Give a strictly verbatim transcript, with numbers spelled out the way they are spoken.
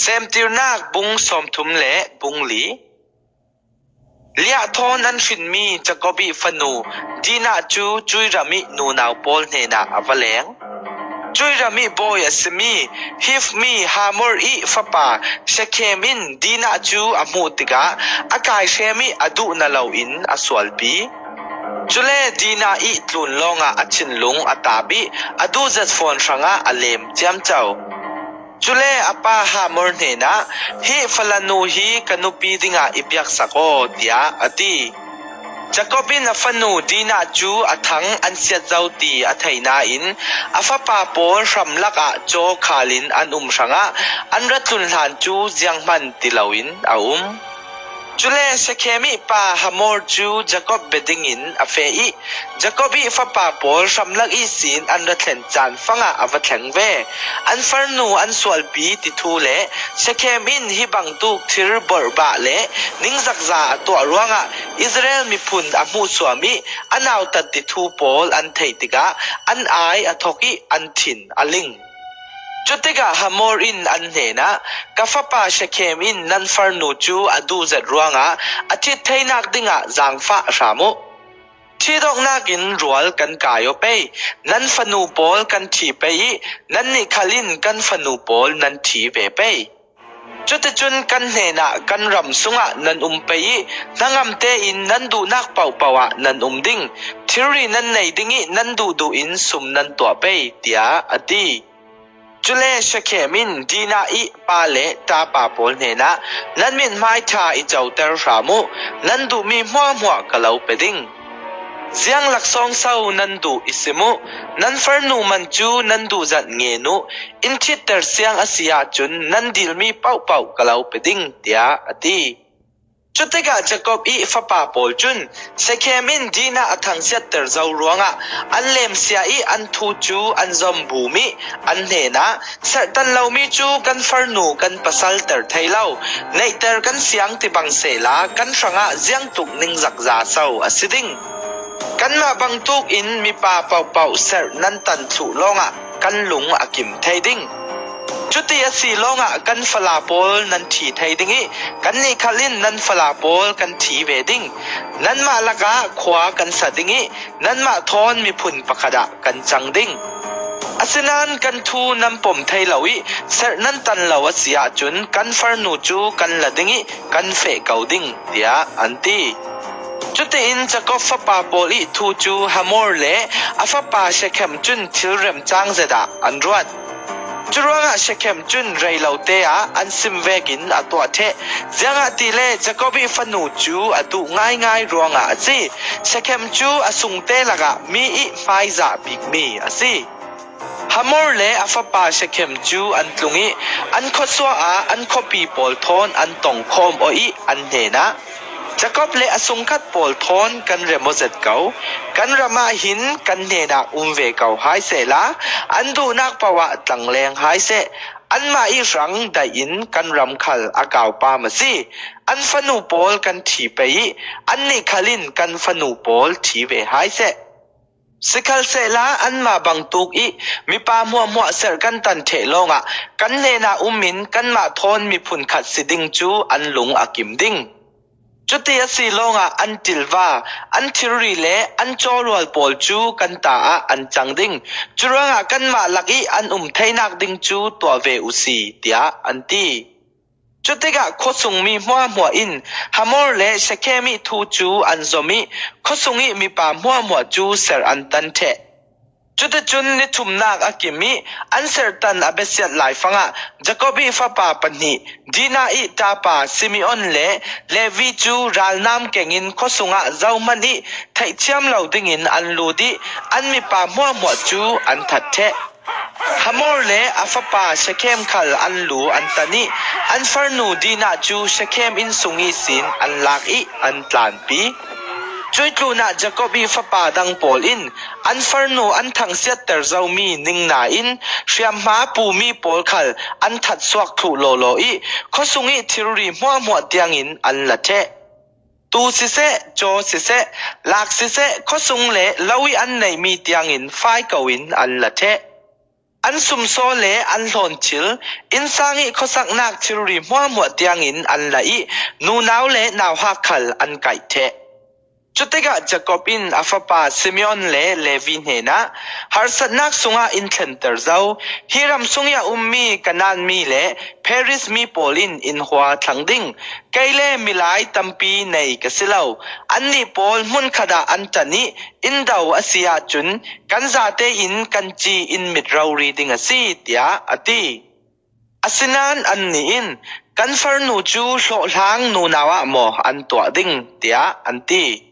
Semtirnak bung sawmthum le bung li. Liah thawn an hrinmi Jacob ih fanu Dinah cu cuih ram ih nunau pawl hnenah a va leng. Cuih ram ih bawi a simi Hiv mi Hamor ih fapa Shekhem in Dinah cu a hmuh tikah a kaihrem ih a duhna loin a sualpi. Cule Dinah ih tlun lawngah a thinlung a tap ih a duhzet fawn hrangah a lem ciamco. Cule a pa Hamor hnenah, "Hih falanu hi ka nupi dingah i biaksak aw," tiah a ti. Jacob in a fanu Dinah cu a thang an siat zo ti a theih nain a fapa pawl hram lakah caw khalin an um hrangah an ra tlun hlan cu zianghman ti loin a um. Cule Shekhem ih pa Hamor cu Jacob bia dingin a feh ih Jacob ih fapa pawl hramlak ihsin an ra thlen caan fangah a va thleng ve. An farnu an sualpi ti thu le Shekhem in hi bangtuk thil borhbah le ningzakza a tuah ruangah Israel miphun a hmuhsuam ih a nautat ti thu pawl an theih tikah an ai a thok ih an thin a ling. Cutikah Hamor in an hnenah, "Ka fapa Shekhem in nan farnu cu a duhzet ruangah a thit theinak dingah zaangfah hram uh. Thidoknak in rual kan kai aw pei, nan fanu pawl kan thi pei ih nannih khal in kan fanu pawl nan thi ve pei. Cuticun kan hnenah kan ram sungah nan um pei ih hnangam tein nan duhnak pohpoh ah nan um ding, thilri nan nei ding ih nan duhduh in sum nan tuah pei," tiah a ti. Cule Shekhem in Dinah ih pa le tapa pawl hnenah, "Nan mithmai ṭha i coter hram uh, nan duhmi hmuahhmuah ka lo pe ding. Ziang laksawng so nan duh i sim uh, nan farnu man cu nan duhzat ngen uh, in thitter siang a si ahcun nan dilmi pohpoh ka lo pe ding," tiah a ti. Cutikah Jacob ih fapa pawl cun Shekhem in Dinah a thangsiatter zo ruangah an lemsia ih an thu cu an zom bum ih an hnenah, "Serhtan lomi cu kan farnu kan pasalter thei lo, neihter kan siang ti bang sehla kan hrangah ziangtluk ningzakza so a si ding? Kanmah bangtuk in mipa pohpoh serh nan tan thluh lawngah kan lung a kim thei ding. Cuti a si lawngah kan fala pawl nan ṭhi thei ding ih kannih khal in nan fala pawl kan ṭhi ve ding. Nanmah lakah khua kan sa ding ih nanmah thawn miphun pakhat ah kan cang ding. Asinain kan thu nan pom thei lo ih serh nan tan lo a si ahcun kan farnu cu kan la ding ih kan feh ko ding," tiah an ti. Cutiin Jacob fapa pawl ih thu cu Hamor le a fapa Shekhem cun thil remcang zet ah an ruat. Curuangah Shekhem cun rei lote ah an sim vekin a tuah ṭheh, ziangahtile Jacob ih fanu cu a duh ngaingai ruangah a si. Shekhem cu a sungte lakah mi ih hmaizah bikmi a si. Hamor le a fapa Shekhem cu an tlung ih an khuasuah ah an khuapi pawl thawn an tongkhawm aw ih an hnenah, "Jacob le a sungkhat pawl thawn kan rem aw zet ko. Kan ram ah hin kan hnenah um ve ko hai sehla an duhnak paoh ah tlangleng hai seh. Anmah ih hrang daih in kan ram khal a kaupam a si. An fanu pawl kan ṭhi pei ih annih khal in kan fanu pawl ṭhi ve hai seh. Sikhalsehla anmah bangtuk ih mipa hmuahhmuah serh kan tan ṭheh lawngah kan hnenah um in kanmah thawn miphun khat si ding cu an lung a kim ding. Cuti a si lawngah an ṭilva, an thilri le an cawrual pawl cu kan ta ah an cang ding. Curuangah kanmah lak ih an um theinak ding cu tuah ve uhsi," tiah an ti. Cutikah khuasungmi hmuahhmuah in Hamor le Shekhem ih thu cu an zom ih khuasung ih mipa hmuahhmuah cu serh an tan ṭheh. Cuticun ni thumnak a kim ih an serhtan a biasiat laifangah Jacob ih fapa pahnih, Dinah ih tapa Simeon le Levi cu ralnam kengin khuasungah zohman ih theihthiam lo dingin an lut ih an mipa hmuahhmuah cu an that ṭheh. Hamor le a fapa Shekhem khal an lu an tan ih an farnu Dinah cu Shekhem innsung ihsin an lak ih an tlanpi. Cuih tlunah Jacob ih fapa dang pawl in an farnu an thangsiatter zomi ning nain hriamhma pumi pawl khal an thatsuak thluh lawlaw ih khuasung ih thilri hmuahhmuah tiangin an la ṭheh. Tu siseh, caw siseh, lak siseh, khuasung le lo ih an neihmi tiangin fai ko in an la ṭheh. An sumsaw le an hlawnthil, innsang ih khuasaknak thilri hmuahhmuah tiangin an la ih, nunau le nauhak khal an kaih theh. Cutikah Jakob in a fapa Simeon le Levi hnenah, harsatnak sungah in thlenter zo. Hi ram sung ih a ummi Kanaan mi le Periz mi pawl in in hua thlang ding. Kei le milai tampi nei ka si lo. Annih pawl hmunkhat ah an ṭan ih in do a si ahcun kan zate in kan ci in mit rori ding a si, tiah a ti. Asinain annih in, kan farnu cu hlawhhlang nunau ah maw an tuah ding, tiah an ti.